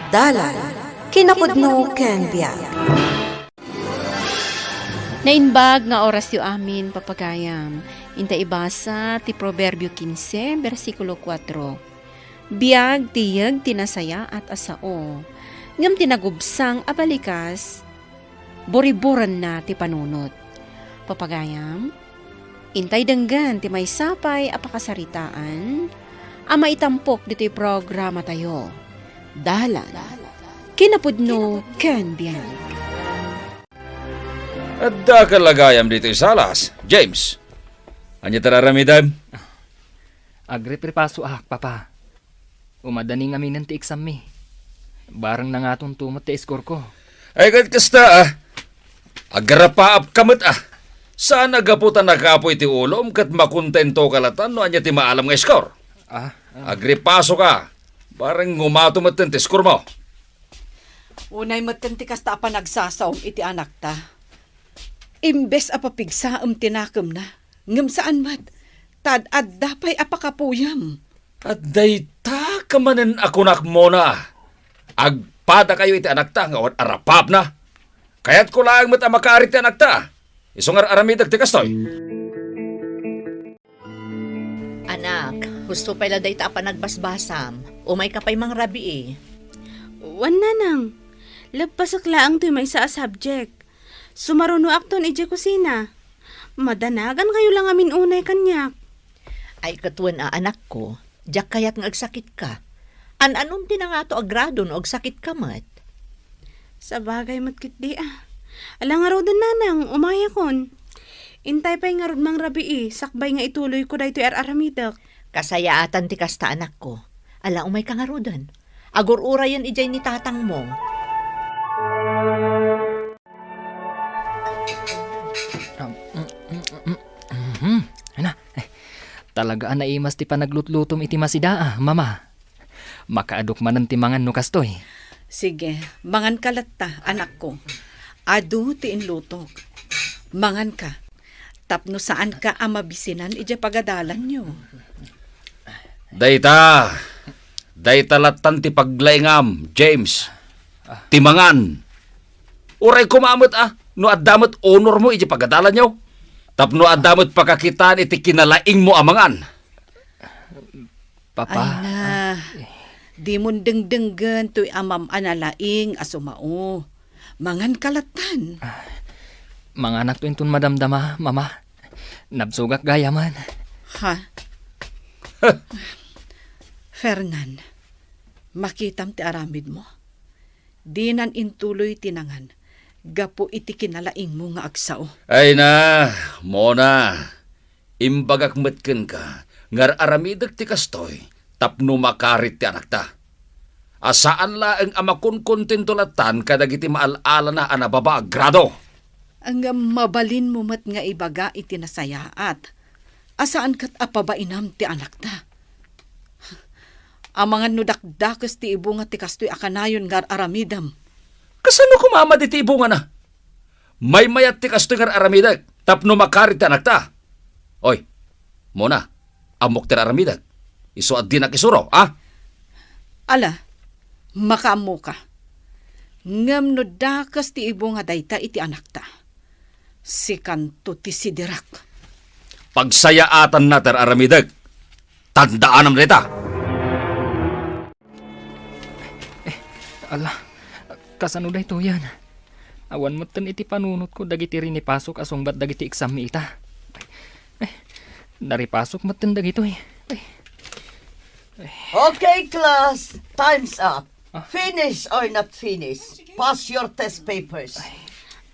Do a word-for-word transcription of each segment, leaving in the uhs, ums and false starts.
Dalan, kinapudno ken biag. Naimbag nga orasyo amin, papagayam. Inta ibasa ti Proverbio kinse, bersikulo kuatro. Biag ti yeg ti nasayaat a sao, ngem ti nagubsang a balikas, buriburenna ti panunot. Papagayam, intay denggen ti maysa pay a pakasaritaan a maitampok ditoy programatayo. Dalan, kinapudno ken biag. Adda ka lagayam ditoy salas, James. Ania ti aramidem? Agriprepasoak, Papa. Umadani ngaminen ti exam mi. Bareng nangaton to met ti score ko. Ay, ket kasta, ah. Agarapaap ka met, ah. Saan a gapu ta nakapoy ti ulom ket makontento ka latan no ania ti maalam nga score? Ah, ah. Agripaso ka. Bareng ngumato met ti score mo. Unay met ti kasta a panagsasaom iti anakta. Imbes a papigsaem ti nakemna, ngem saan met, ta ad-adda pay a pakapuyem. At dayta ka manen a kunak, Mona. Agpadakayo iti anakta nga awan arapaapna. Kayatko laeng met a makaarit ti anakta. Isu nga ar-aramidek ti kastoy. Anak, husto pay la dayta a panagbasbasam. Umayka pay mangrabii. Wen, nanang. Leppasek laeng toy maysa a subject. Sumarunoakton idiay kusina. Madanagan kayo la ngamin unay kaniak. Ay, ket wen a, anakko, diak kayat nga agsakitka. An-anon ti nangato a grado no agsakitka met? Sabagay met ketdi a. Ala ngaruden, nanang, umayakon. Intay pay ngarud mangrabii, sakbay nga ituloyko daytoy ar-aramidek. Kasayaatan ti kasta, anakko. Ala, umayka ngaruden. Agur-urayen idiay ni tatangmo. Um, mm, mm, mm, mm, mhm. Ana, eh, talaga a naimas ti panaglutlutom iti masida, ah, Mama. Makaadok manen ti mangan no kastoy. Sige, manganka latta, anakko. Adu ti inlutok. Manganka. Tapno saanka a mabisinan idiay pagadalanyo. Dayta, dayta lattan ti paglaingam, James. Ti mangan. Uray koma met, ah, no adda met honor mo idiay pagadalanyo. Tapno adda met pakakitaan iti kinalaingmo a mangan. Papa. Ay na, dimon dengdenggen toy amam a nalaing a sumao. Manganka lattan. Ah, manganak to inton madamdama, Mama. Nabsogak gayamen. Ha? Fernan, makitam ti aramidmo. Dinan intuloy ti nangan gapu iti kinalaingmo nga agsao. Ay na, Mona. Imbagak met kenka nga ar-aramidek ti kastoy tapno makarit ti anakta. A saan laeng a makonkontento lattan kadagiti maal-alana a nababa a grado. Ngem mabalinmo met nga ibaga iti nasayaat a saan ket a pabainam ti anakta. Amangan no dakdakes ti ibunga ti kastoy a kanayon nga ar-aramidem. Kasano koma met iti ibungana? Maymayat ti kastoy nga ar-aramidek tapno makarit ti anakta. Oy, Mona, ammok ti ar-aramidek. Isu a dinak isuro, a? Ala, makaammoka. Ngem no dakes ti ibunga dayta iti anakta, sikanto ti sidirak. Pagsayaatanna ti ar-aramidek. Tandaanam dayta. Eh, ala, kasano daytoyen? Awan metten iti panunotko dagiti rinipasok a sungbat dagiti exam mi ita. Eh, naripasok metten dagitoy. Eh. Okay, class, time's up. Ah. Finish or not finish, pass your test papers.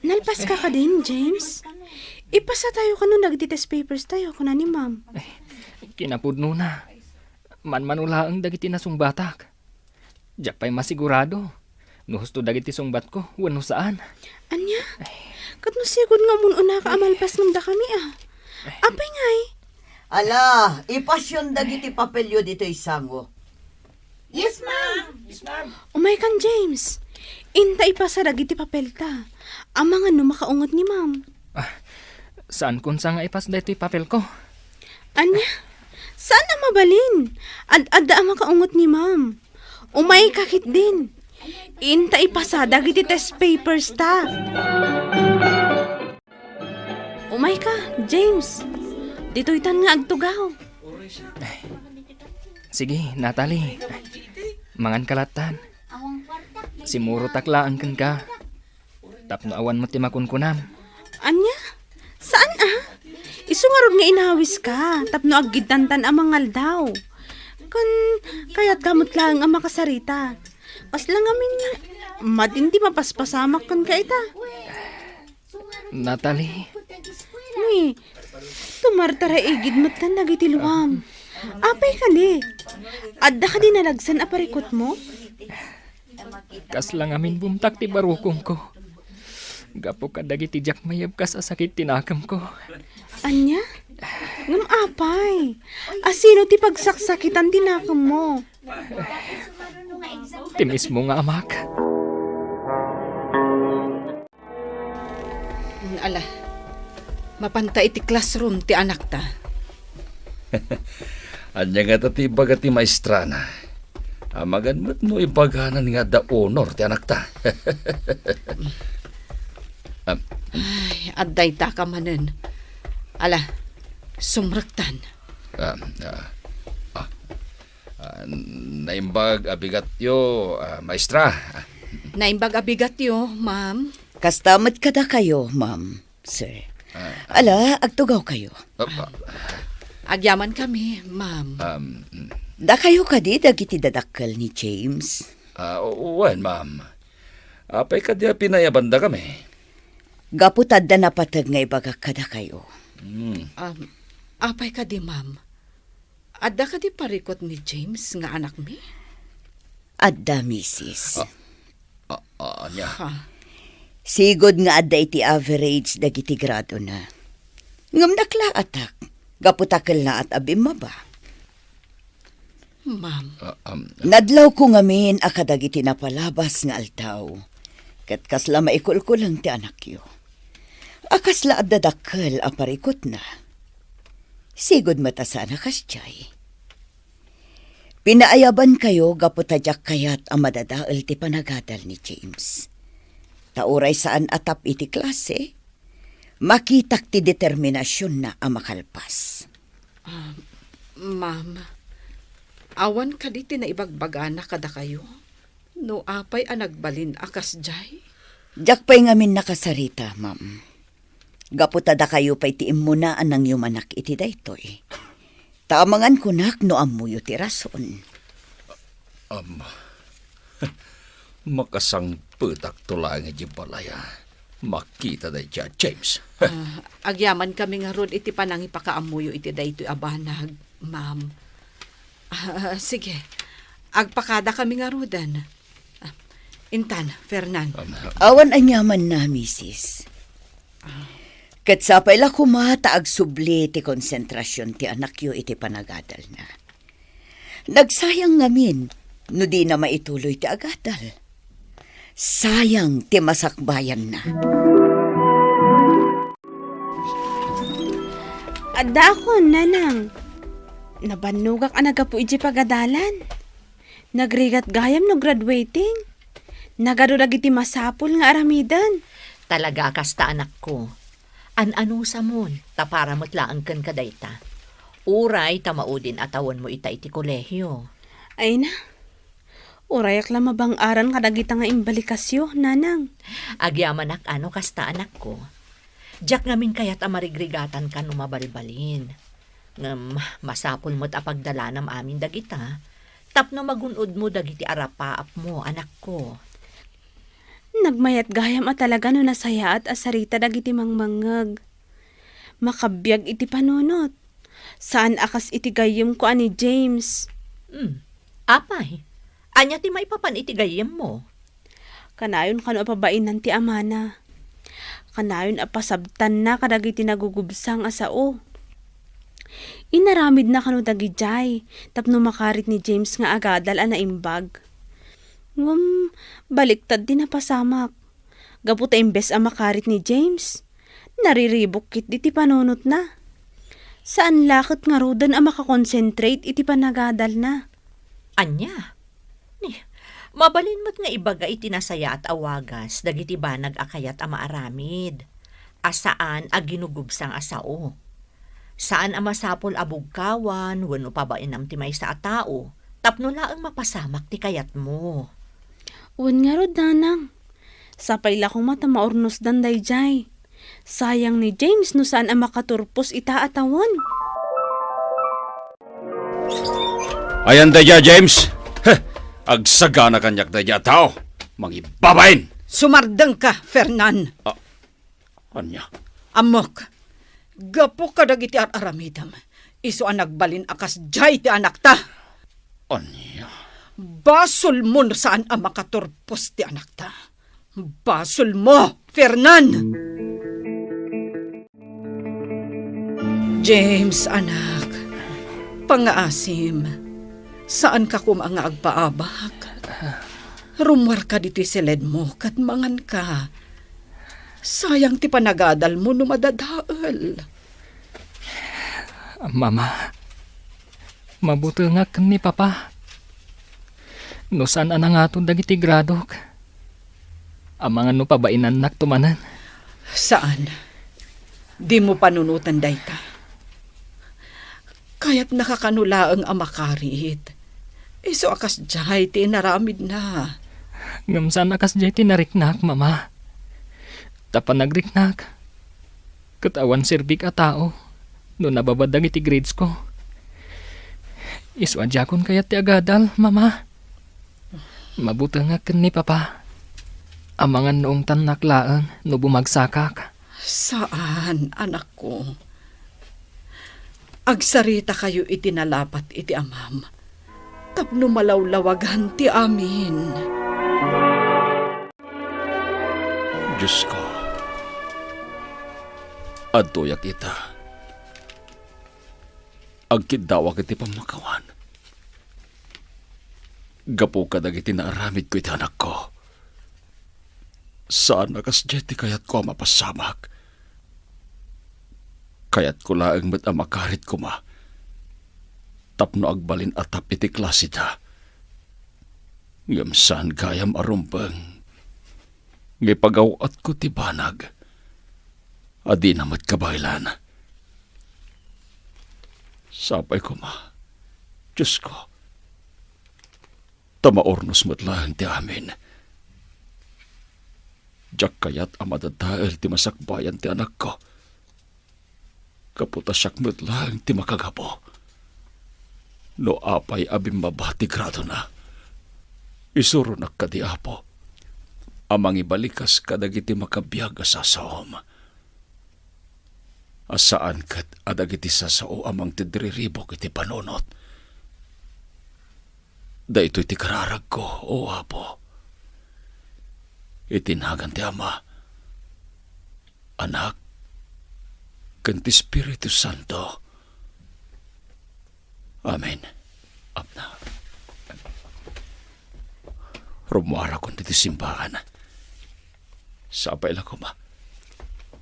Nalpas ka kadin, James? Ipasa tayo kano dagiti test papers tayo, kuna ni ma'am. Ay, kinapudno na. Manmano laeng dagiti nasungbatak. Diak pay masigurado no husto dagiti sungbatko wenno saan. Ania? Ket no sigud nga umun-unaka a malpas ngem dakami a. Apay ngay? Ala, ipasyon dagiti papelyo ditoy sango. Yes, ma'am. Yes, ma'am. Umaykan, James. Inta ipasa dagiti papelta. Amangan no makaunget ni ma'am. Ah, saan kunsa nga ipas daytoy papelko? Ania? Saan a mabalin? Ad-adda a makaunget ni ma'am. Umayka ketdin. Inta ipasa dagiti test papers ta. Umayka, James. Ditoytan nga agtugaw. Sige, Natalie. Manganka lattan. Simmurotak laeng kenka. Tapno awan met ti makunkunam. Ania? Saan a? Isu ngarud nga inawiska tapno aggidtantan a mangaldaw. Ken kayatka met laeng a makasarita. Kasla ngamin, madin ti mapaspasamak kenka ita. Natalie. Ni, tumartaraigid met tan dagiti luam. Apay kadi? Adda kadi nalagsan a parikutmo? Kasla ngamin bumtak ti barukongko. Gapu kadagiti diak mayab kas a sakit ti nakemko. Ania? Ngem apay? Asino ti pagsaksakitan ti nakemmo? Ti mismo nga amak. Ala, mapanta iti classroom ti anakta. Ania ngata ti ibaga ti maestrana? Amangan met no ibaganan nga adda honor ti anakta. Am, Ay, adda ita ka manen. Ala, sumrektan. Ah, ah, ah, ah, naimbag a bigatyo, ah, maestra. Naimbag a bigatyo, ma'am. Kasta met kadakayo, ma'am, sir. Ah. Ala, agtugawkayo. Ah, ah. Agyamankami, ma'am. Um, mm. Dakayo kadi dagiti dadakkel ni James? Ah, wen, ma'am. Apay kadi a pinayabandakami? Gapu ta adda napateg nga ibagak kadakayo. Hmm. Um, apay kadi, ma'am? Adda kadi parikut ni James nga anakmi? Adda, misis. Ah, ah, ah, ania? Ha? Sigud nga adda iti average dagiti gradona. Ngem naklaatak, gapu ta kellaat a bimmaba. Ma'am. Ah, um, Nadlawko ngamin a kadagiti napalabas nga aldaw, ket kasla maikulkuleng ti anakyo. A kasla adda dakkel a parikutna. Sigud met a saan a kasdiay. Pinaayabankayo gapu ta diak kayat a madadael ti panagadal ni James. Ta uray saan a tap iti klase, makitak ti determinasionna a makalpas. Ah, ma'am, awan kadi ti naibagbagana kadakayo? No apay a nagbalin a kasdiay? Diak pay ngamin nakasarita, ma'am. Gapu ta dakayo pay ti immuna a nangyumanak iti daytoy. Ta amangan kunak no ammoyo ti rason. Am, makasangpetakto laeng idiay balay a makita daydiay a James. Ah, agyamankami ngarud iti panangipakaammoyo iti daytoy a banag, ma'am. Ah, sige. Agpakadakami ngaruden. Ah, intan, Fernan. Am, Awan aniamanna, misis. Ket sapay la koma ta agsubli ti konsentrasion ti anakyo iti panagadalna. Nagsayang ngamin no dina maituloy ti agadal. Sayang ti masakbayanna. Addaakon, nanang. Nabannogak a naggapu idiay pagadalan. Nagrigat gayam no graduating. Nagadu dagiti masapul nga aramiden. Talaga a kasta, anakko. An-anusamon, ta para met laeng kenka dayta. Uray ta maudin a tawenmo ita iti kolehio. Ay na, urayak la mabang-aran kadagita nga imbalikasyo, nanang. Agyamanak a no kasta, anakko. Diak ngamin kayat a marigrigatanka no mabalbalin. Ngem masapul met a pagdalanam amin dagita tapno magun-odmo dagiti arapaapmo, anakko. Nagmayat gayam a talaga no nasayaat a sarita dagiti mangmangngeg. Makabiag iti panunot. Saan a kas iti gayyemko a ni James. Hmm. Apay, ania ti maipapan iti gayyemmo? Kanayon kano a pabainan ti amana. Kanayon a pasabtanna kadagiti nagugubsang a sao. Inaramidna kano dagidiay tapno makarit ni James nga agadal a naimbag. Ngem, baliktad ti napasamak. Gapu ta imbes a makarit ni James, nariribuk ketdi ti panunotna. Saan la ket ngaruden a makakonsentrate iti panagadalna. Ania? Ni, Mabalin met nga ibaga iti nasayaat a wagas dagiti banag a kayat a maaramid, a saan a ginugubsang a sao. Saan a masapul a bugkawan wenno pabainam ti maysa a tao tapno laeng mapasamak ti kayatmo. Wen ngarud, nanang. Sapay la koma ta maurnosdan daydiay. Sayang ni James no saan a makaturpos ita a tawen. Ayan daydiay, James. Heh, agsagana kaniak daydiay a tao. Mangibabain! Sumardengka, Fernan. Ah, ania? Ammok, gapu kadagiti ar-aramidem, isu a nagbalin a kasdiay ti anakta. Ania? Basolmo no saan a makaturpos ti anakta. Basolmo, Fernan! James, anak, pangngaasim, saanka koma nga agpaabak. Rummuarka ditoy siledmo ket manganka. Sayang ti panagadalmo no madadael. Mama, mabutengak ken ni Papa. No saan a nangato dagiti gradok, amangan no pabainannakto manen. Saan. Dimo panunoten dayta. Kayatnaka kano laeng a makarit. Isu a kasdiay ti inaramidna. Ngem saan a kasdiay ti nariknak, Mama. Ta panagriknak, ket awan serbik a tao no nababa dagiti gradesko. Isu a diakon kayat ti agadal, Mama. Mabutengak ken ni Papa. Amangan no ungtannak laeng no bumagsakak. Saan, anakko. Agsaritakayo iti nalapat iti Amam tapno malawlawagan ti amin. Diosko, adtoyak ita. Agkiddawak iti pammakawan. Gapu kadagiti naaramidko iti anakko, saan a kasdiay ti kayatko a mapasamak. Kayatko laeng met a makarit koma tapno agbalin a tap iti klaseda. Ngem saan gayam a rumbeng nga ipagaw-atko ti banag a dina met kabaelan. Sapay koma, Diosko, ta maurnos met laeng ti amin. Diak kayat a madadael ti masakbayan ti anakko. Gapu ta siak met laeng ti makagapu. No apay a bimmaba ti gradona, isuronak kadi, Apo, a mangibalikas kadagiti makabiag a sasaom, a saan ket a dagiti sasao a mangtidriribuk iti panunot. Daytoy ti kararagko, O Apo, iti nagan ti Ama, Anak, ken ti Espiritu Santo. Amen. Apna. Rummuarakon ditoy simbahan. Sapay la koma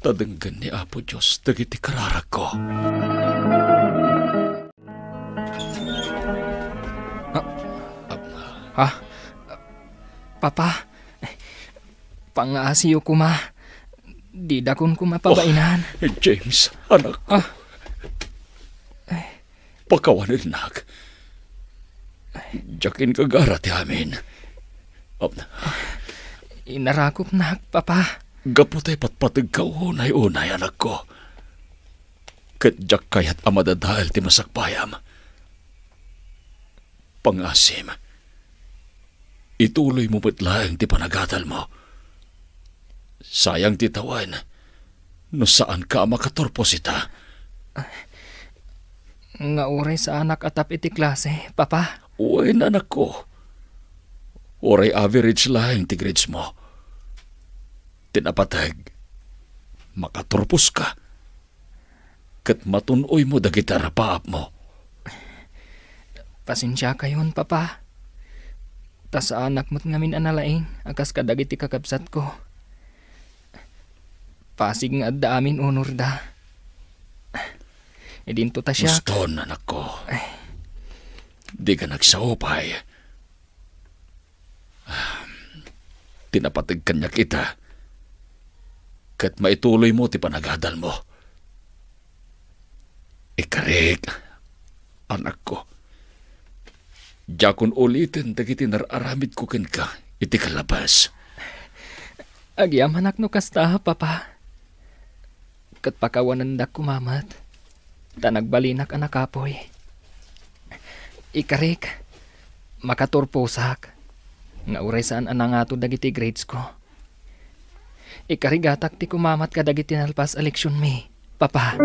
ta denggen ni Apo Dios dagiti kararagko. Ah, ah, Papa, pangngaasiyo koma. Didakon koma pabainan. Oh, James, anak. Ah. Pakawanennak. Diak ingagara ti amin. Inarakupnak, Papa. Gapu ta ipatpategka unay-unay, anakko. Ket diak kayat a madadael ti masakbayam. Pangngasim, ituloymo met laeng ti panagadalmo. Sayang ti tawen no saanka a makaturpos ita. Nga uray saanak a tap iti klase, Papa? Wen, anakko. Uray average laeng ti gradesmo. Ti napateg, makaturposka ket matun-oymo dagiti arapaapmo. Pasensiakayon, Papa. Ta saanak met ngamin a nalaing a kas kadagiti kakabsatko. Pasig nga adda amin unorda. Idinto ta siak. Uston, anakko. Ay. Dika nagsao pay. ti napateg kaniak ita, ket maituloymo ti panagadalmo. Ikarik, anakko, diakon uliten dagiti nar-aramidko kenka iti kalabas. Agyamanak no kasta, Papa. Ket pakawanendak koma met, ta nagbalinak a nakapuy. Ikarik, makaturposak, nga uray saan a nangato dagiti gradesko. Ikarigatak ti kumamat kadagiti nalpas a leksionmi, Papa.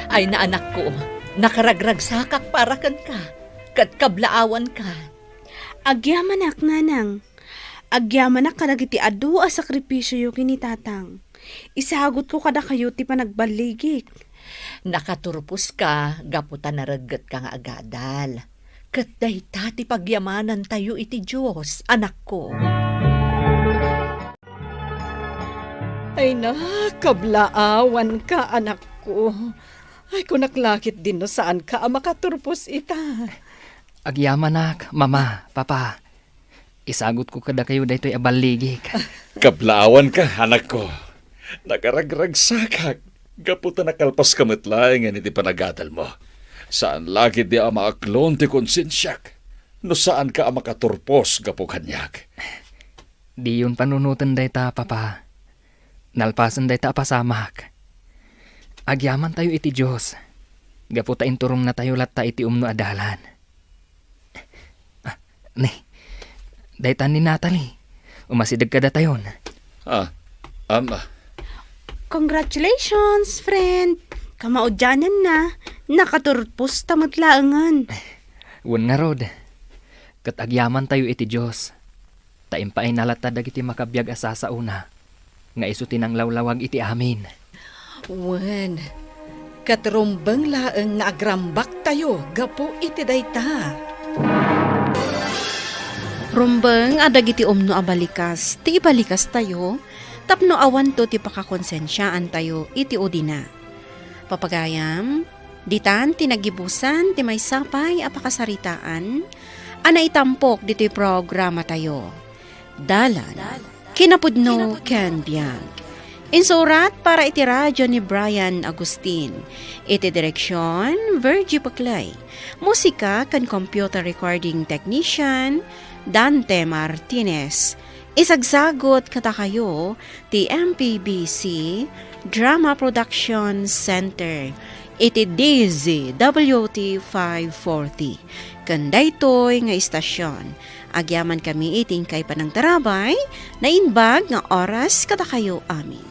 Ay na, anakko, nakaragragsakak para kenka, ket kablaawanka. Agyamanak, nanang. Agyamanak kadagiti adu a sakripisioyo ken ni tatang. Isagutko kadakayo ti panagballigik. Nakaturposka gapu ta nareggetka nga agadal. Ket dayta ti pagyamanantayo iti Dios, anakko. Ay na, kablaawanka, anakko. Ay, kunak la ketdin no saanka a makaturpos ita. Agyamanak, Mama, Papa. Isagutko kadakayo daytoy a balligik. Kablaawanka, anakko. Nakaragragsakak gapu ta nakalpaska met laengen iti panagadalmo. Saan la ketdi a maaklon ti konsensiak no saanka a makaturpos gapu kaniak. Diyon panunoten dayta, Papa. Nalpasen dayta a pasamak. Agyamantayo iti Dios, gapu ta inturongnatayo latta iti umno a dalan. Ah, ni, dayta ni Natalie. Umasideg kadatayon. Ah, am, ah. Congratulations, friend! Kamaudiananna, nakaturposta met laengen. Wen ngarud, ket agyamantayo iti Dios, ta impaayna latta dagiti makabiag a sasaona nga isu ti nanglawlawag iti amin. Wen, ket rumbeng laeng nga agrambaktayo gapu iti dayta. Rumbeng a dagiti umno a balikas ti ibalikastayo tapno awanto ti pakakonsensiaantayo iti udina. Papagayam, ditan ti nagibusan ti maysa pay a pakasaritaan a naitampok ditoy programatayo. Dalan, kinapudno ken biag. Insurat para iti radio ni Brian Agustin. Iti direksion, Virgie Paclay. Musika ken computer recording technician, Dante Martinez. Isagsagut kadakayo ti M P B C Drama Production Center iti D Z W T five forty. Ken daytoy nga istasion, agyamankami iti inkay panangtarabay, naimbag nga oras kadakayo amin.